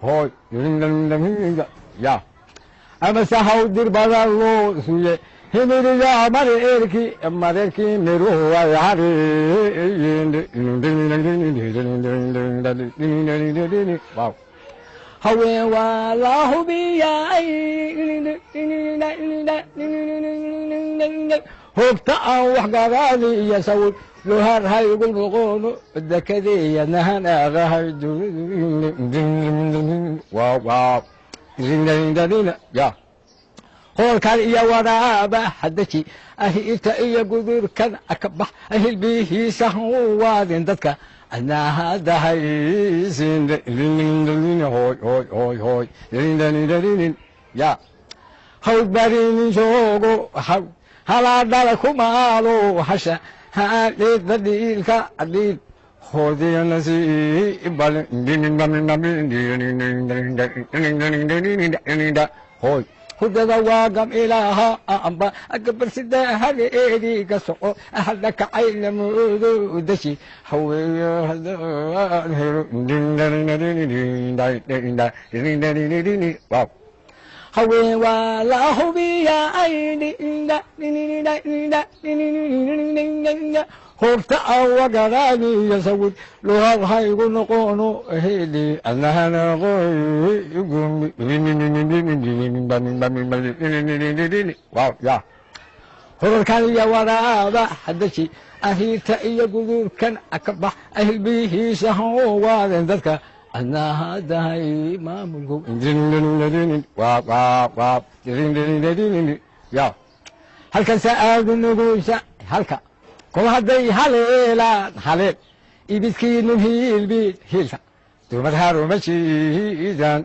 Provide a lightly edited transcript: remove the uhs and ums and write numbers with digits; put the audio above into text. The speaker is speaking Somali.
Hoy ya amase hawdir badan loo suye himiriya mareerki mareerki miruhu ay haween waa la hubiyay hogta aan wax garaali iyo sawir luhar haygu noqono dakadeeya nahan aagahay ya hoolkan iyo waraaba hadaji ahirta iyo gudurkan akabax ahilbihiisa waadin dadka adnahadahaysin hoy hoy hoy hoy ya hawd barinin joogo halaadhala kumaalo hasha haadheedna dhiilka dhiil hoy hudada waa gam ilaaha amba gabarsida haleedii ka soco hadda kacayna moodo dashi haweeyo haween waa la hubiyaa horta awagaraaniyo sawir luhad haygu noqono heli ya horarkan iyo waraaba hadaji ahiirta iyo gudurkan akabax ahilbihiisa waaden dadka adnahadahay maamulku ya halkan sa-aadu nugusa halka kol hadday haleelaan haleel ibidkiinin hiilbiid hiilka dumar haruma jiidan.